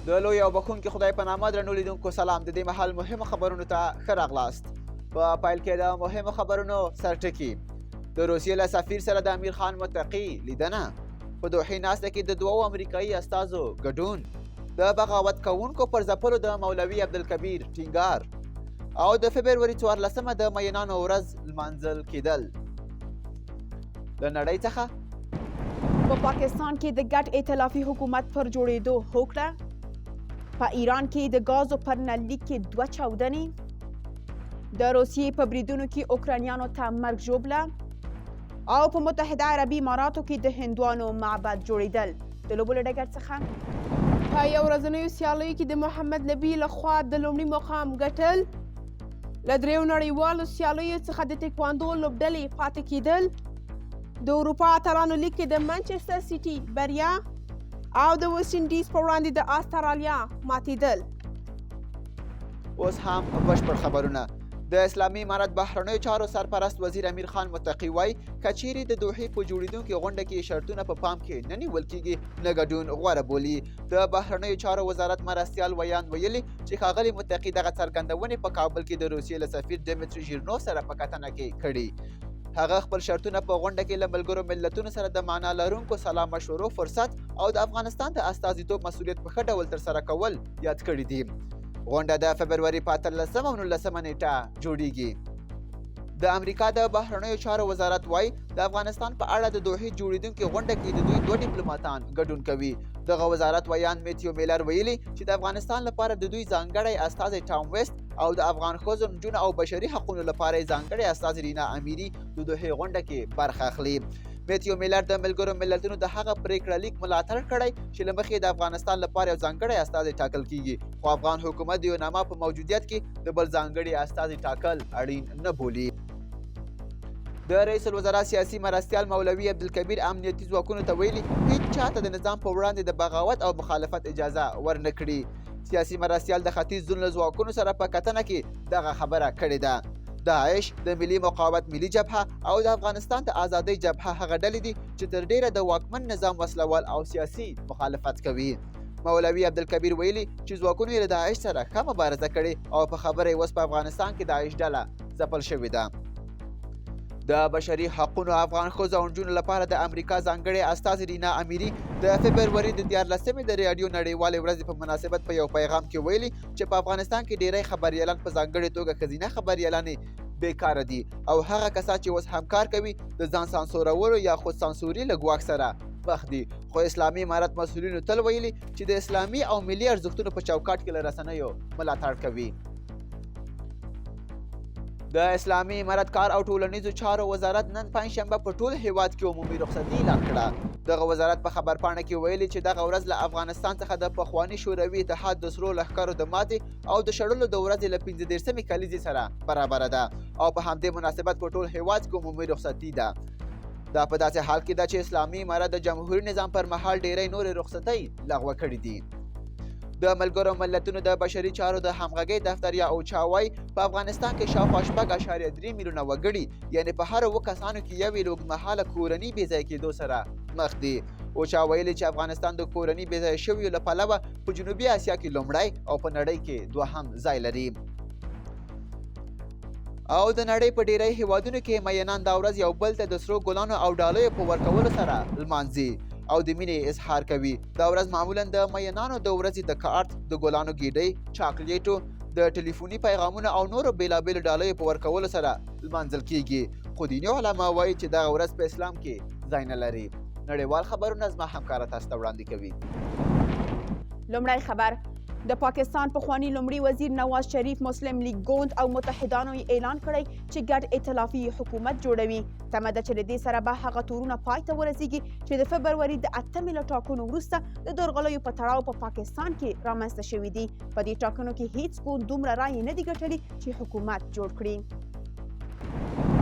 د لوی او بخښونکي خدای په نامه درنو لیدونکو سلام. د دې مهال مهمو خبرونو ته ښه راغلاست. په پیل کې د مهمو خبرونو سرټکي: د روسیې له سفیر سره د امیر خان متقي لیدنه، په دوحې ناسته کې د دوو امریکایي استازو ګډون، د بغاوت کوونکو پر ځپلو د مولوي عبدالکبیر ټینګار، او د فبروري 14مه د مینانو ورځ لمانځل کېدل. له نړۍ څخه: په پاکستان کې د ګډ ائتلافي حکومت پر جوړېدو هوکړه، په ایران کې د ګازو پر نللیک کې دوه چاودنې، د روسیې په بریدونو کې اوکراینیانو ته مرګ ژوبله، او په متحده عربي اماراتو کې د هندوانو معبد جوړېدل. د لوبو له ډګر څخه: په یو ورځنیو سیالیو کې د محمد نبي له خوا د لومړي مقام ګټل، له دریو نړیوالو سیالیو څخه د تکواندو لوبډلې پاتې کېدل، د اروپا اتلانو لیګ کې د منچسټر سیټي بریا او د ویسټ انډیز په وړاندې د استرالیا ماتېدل. اوس هم بشپړ خبرونه. د اسلامي امارت بهرنیو چارو سرپرست وزیر امیر خان متقي وایي، که چیرې د دوحې په جوړېدونکې غونډه کې شرطونه په پام کې نه نیول کیږي، نه ګډون غوره بولي. د بهرنیو چارو وزارت مرستیال ویاند ویلي چې ښاغلي متقي دغه څرګندونې په کابل کې د روسیې له سفیر دیمتري ژیرنوف سره په کتنه کې کړي. هغه خپل شرطونه په غونډه کې له ملګرو ملتونو سره د معنا لرونکو سلا مشورو فرصت او د افغانستان د استازیتوب مسولیت په ښه ډول ترسره کول یاد کړي دي. غونډه د فبروري په 18 او 19 نیټه جوړیږي. د امریکا د بهرنیو چارو وزارت وایي، د افغانستان په اړه د دوحې جوړیدونکې غونډه کې د دوی دوه ډیپلوماتان ګډون کوي. دغه وزارت ویاند میتیو میلر ویلي چې د افغانستان لپاره د دوی ځانګړی استازی ټام ویست او د افغان ښځو، نجونو او بشري حقونو لپاره یې ځانګړی استازی رینا امیري د دوحې غونډه کې برخه اخلي. میتیو میلر د ملګرو ملتونو د هغه پریکړه لیک ملاتړ کړی چې له مخې د افغانستان لپاره یو ځانګړی استازی ټاکل کیږي، خو افغان حکومت د یوناما په موجودیت کې د بل ځانګړي استازي ټاکل اړین نه بولي. د رئیس الوزرا سیاسي مرستیال مولوي عبدالکبیر امنیتي ځواکونو ته ویلي، هیڅ چاته د نظام په وړاندې د بغاوت او مخالفت اجازه ورنه کړي. سیاسي مرستیال د ختیځ زون له ځواکونو سره په کتنه کې دغه خبره کړې ده. داعش، د ملي مقاومت ملي جبهه او د افغانستان د ازادۍ جبهه هغه ډلې دي چې تر ډېره د واکمن نظام وسلوال او سیاسي مخالفت کوي. مولوي عبدالکبیر ویلي چې ځواکونو یې له داعش سره ښه مبارزه کړې او په خبره یې اوس په افغانستان کې داعش ډله ځپل شوې ده. د بشري حقونو، افغان ښځو او نجونو لپاره د امریکا ځانګړې استازې رینا امیري د فبروري د 13مې د راډیو نړیوالې ورځې په مناسبت په یو پیغام کې ویلي چې په افغانستان کې ډیری خبریالان، په ځانګړې توګه ښځینه خبریالانې، بیکاره دي او هغه کسان چې اوس هم کار کوي د ځان سانسورولو یا خود سانسوري له ګواښ سره مخ دي. خو اسلامي امارت مسؤلینو تل ویلي چې د اسلامي او ملي ارزښتونو په چوکاټ کې له رسنیو ملاتړ کوي. د اسلامي امارت کار او ټولنیزو چارو وزارت نن پنجشنبه په ټول هیواد کې عمومي رخصتي اعلان کړه. دغه وزارت په خبرپاڼه کې ویلي چې دغه ورځ له افغانستان څخه د پخواني شوروي اتحاد د سرو لښکرو د ماتې او د شړلو د ورځې له 35مې کلیزې سره برابره ده او په همدې مناسبت په ټول هیواد کې عمومي رخصتي ده. دا په داسې حال کې ده چې اسلامي امارت د جمهوري نظام پر مهال ډیری نورې رخصتۍ لغوه کړې دي. د ملګرو ملتونو د بشري چارو د همغږۍ دفتر یا اوچا وایي، په افغانستان کې شاوخوا 6.3 میلیونه وګړي، یعنې په هرو اووه کسانو کې یو یې له اوږدمهاله کورني بې ځایه کېدو سره مخ دي. اوچا ویلي چې افغانستان د کورني بې ځایه شویو له پلوه په جنوبي اسیا کې لومړی او په نړۍ کې دوهم ځای لري. او د نړۍ په ډیری هیوادونو کې مینان دا ورځ یو بل ته د سرو ګلانو او ډالیو په ورکولو سره لمانځي او د مینې اظهار کوي. دا ورځ معمولا د مینانو د ورځې د کارت، د ګلانو ګیډۍ، چاکلیټو، د ټلیفوني پیغامونو او نورو بیلابیلو ډالیو په ورکولو سره لمانځل کیږي، خو دیني علما وایي چې دغه ورځ په اسلام کې ځای نه لري. نړیوال خبرونه زما همکاره تاسو ته وړاندې کوي. لومړی خبر: د پاکستان پخوانی لومړي وزیر نواز شریف، مسلم لیګ ګوند او متحدانو یې اعلان کړی چې ګډ ائتلافي حکومت جوړوي. تمه ده چې له دې سره به هغه تورونه پای ته ورسیږي چې د فبروري د 8مې له ټاکنو وروسته د درغلیو په تړاو په پاکستان کې رامنځته شوي دي. په دې ټاکنو کې هیڅ ګوند دومره رایې نه دي ګټلي چې حکومت جوړ کړي.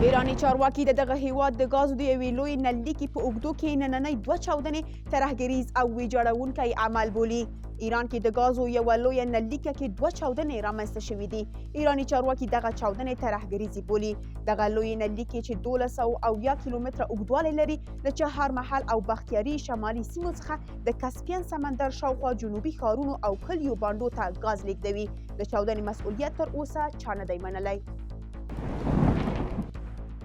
ایراني چارواکي د دغه هیواد د ګازو د یوې لویې نللیکې په اوږدو کې نننۍ دوه چاودنې ترهګریز او ویجاړونکی عمل بولي. ایران کې د ګازو یوه لویه نللیکه کې دوه چاودنې رامنځته شوې دي. ایراني چارواکي دغه چاودنې ترهګریزې بولي. دغه لویې نللیکې چې 1270 کیلومتره اوږدوالی لري، له چهارمحل او بختیاري شمالي سیمو څخه د کسپین سمندر شاوخوا جنوبي ښارونو او کلیو بانډو ته ګاز لیږدوي. د چاودنې مسؤلیت تر اوسه چا نه دی منلی.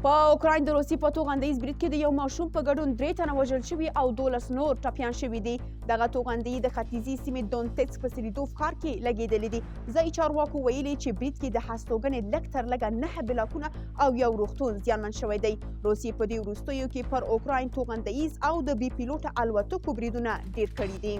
په اوکراین د روسیې په توغندیز برید کې د یو ماشوم په ګډون 3 تنه وژل شوي او 12 نور ټپیان شوي دي. دغه توغندي د ختیځې سیمې دونتسک په سریدوف ښار کې لګېدلي دي. ځایي چارواکو ویلي چې برید کې د هستوګنې لږ تر لږه 9 بلاکونه او یو روغتون زیانمن شوی دی. روسیې په دې وروستیو کې پر اوکراین توغندیز او د بې پیلوټه الوتکو بریدونه ډېر کړي دي.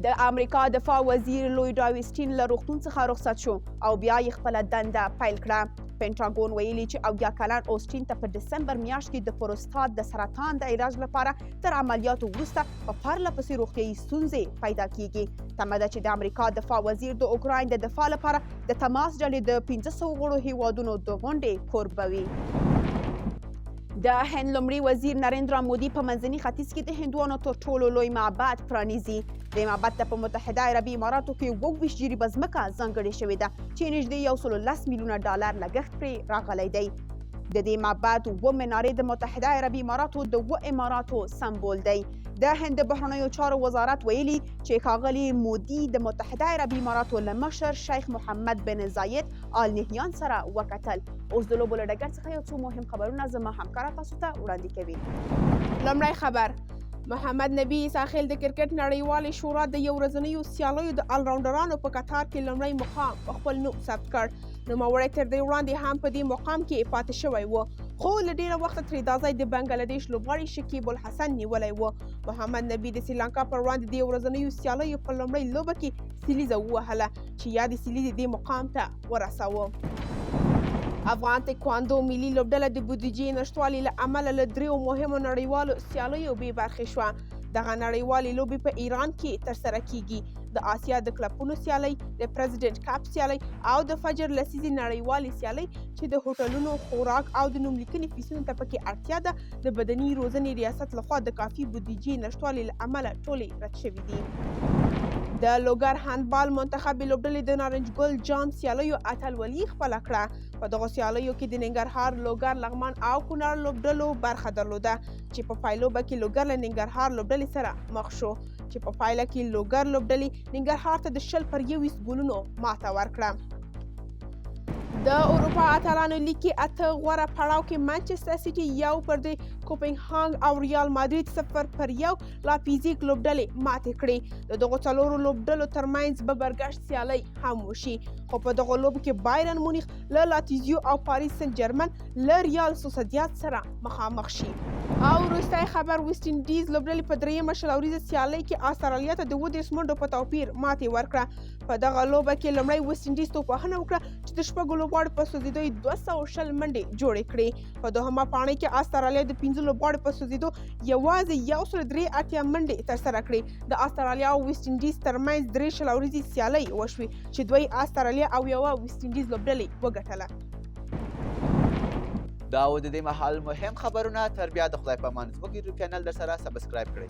د امریکا دفاع وزیر لوی ډاویسټین له روغتون څخه رخصت شو او بیا یې خپله دنده پیل کړه. پنټاګون ویلي چې 70 کلن اوسټین ته په دسمبر میاشت کې د پروستات د سرطان د علاج لپاره تر عملیاتو وروسته په پرله پسې روغتیایي ستونزې پیدا کیږي. تمه ده چې د امریکا دفاع وزیر د اوکراین د دفاع لپاره د تماس ډلې د 500 غړو هیوادونو د غونډې کوربه وي. د هند لومړي وزیر نریندرا مودي په منځني ختیځ کې د هندوانو تر ټولو لوی معبد پرانیزي. دې معبد ته په متحده عربي اماراتو کې 27 جریبه ځمکه ځانګړې شوې ده چې نږدې 110 میلیونه ډالر لګښت پرې راغلی دی. د دې معبد 7 منارې د متحده عربي اماراتو د 7 اماراتو سمبول دی. د هند د بهرنیو چارو وزارت ویلي چې ښاغلي مودي د متحده عربي اماراتو له مشر شیخ محمد بن زاید آل نهیان سره وکتل. اوس د لوبو له ډګر څخه یو څو مهم خبرونه زما همکاره تاسو ته وړاندې کوي. لومړی خبر، محمد نبي عیسی د کرکټ نړیوالې شورا د یو ورځنیو سیالیو د الراونډرانو په کتار کې لومړی مقام په خپل نوم ثبت کړ. نوموړی تر دې وړاندې هم په دې مقام کې پاتې شوی و، خو له ډېره وخته ترې دا ځای د بنګلادیش لوبغاړي شکیب الحسن نیولی و. محمد نبي د سریلانکا پر وړاندې د یو ورځنیو سیالیو په لومړۍ لوبه کې سلیزه ووهله چې یادې سلیزې دې مقام ته ورساوه. افغان تکواندو ملي لوبډله د بودیجې نشتوالي له امله له 3 مهمو نړیوالو سیالیو بې برخې شوه. دغه نړیوالې لوبې په ایران کې ترسره کیږي. د آسیا د کلپونو سیالۍ، د پریزیډنټ کپ سیالۍ او د فجر لسیزې نړیوالې سیالۍ چې د هوټلونو خوراک او د نوملیکنې فیسونو ته پکې اړتیا ده، د بدني روزنې ریاست لخوا د کافي بودیجې نشتوالي له امله ټولې رد شوې دي. د لوګر هندبال منتخبې لوبډلې د نارنج ګل جام سیالیو اتلولي خپله کړه. په دغو سیالیو کې د ننګرهار، لوګر، لغمان او کونړ لوبډلو برخه درلوده چې په پایلوبه کې لوګر له ننګرهار لوبډلې سره مخ شو چې په پایله کې لوګر لوبډلې ننګرهار ته د 20-21 ګولونو ماته ورکړه. د اروپا اتلانو لیګ کې 8 غوره پړاو کې مانچستر سیټي 1-2 کوپنهاګ او ریال مادرید 0-1 لاپیزیک لوبډلې ماتې کړې. د دغو 4 لوبډلو ترمنځ به برګشت سیالۍ هم وشي، خو په دغو لوبو کې بایرن مونیخ له لاتیزیو او پاریس سن جرمن له ریال سوسیداد سره مخامخ شي. او وروستی خبر، ویسټ انډیز لوبډلې په درېیمه 20 اوریزه سیالۍ کې استرالیا ته د 37 منډو په توپیر ماتې ورکړه. په دغه لوبه کې لومړی ویسټ انډیز توپوهنه وکړه چې د 6 لوبغاړو په سوځېدو یې 220 منډې جوړې کړې. په دوهمه پاڼۍ کې استرالیا د 5 لوبغاړو په سوځېدو یوازې 183 منډې ترسره کړې. د استرالیا او ویسټ انډیز ترمنځ 3 20 اوریزې سیالۍ وشوې چې 2 استرالیا او 1 ویسټ انډیز لوبډلې وګټله. دا و د دې مهال مهم خبرونه. تر بیا د خدای په امان. زموږ یوټیوب چینل در سره subscribe کړئ.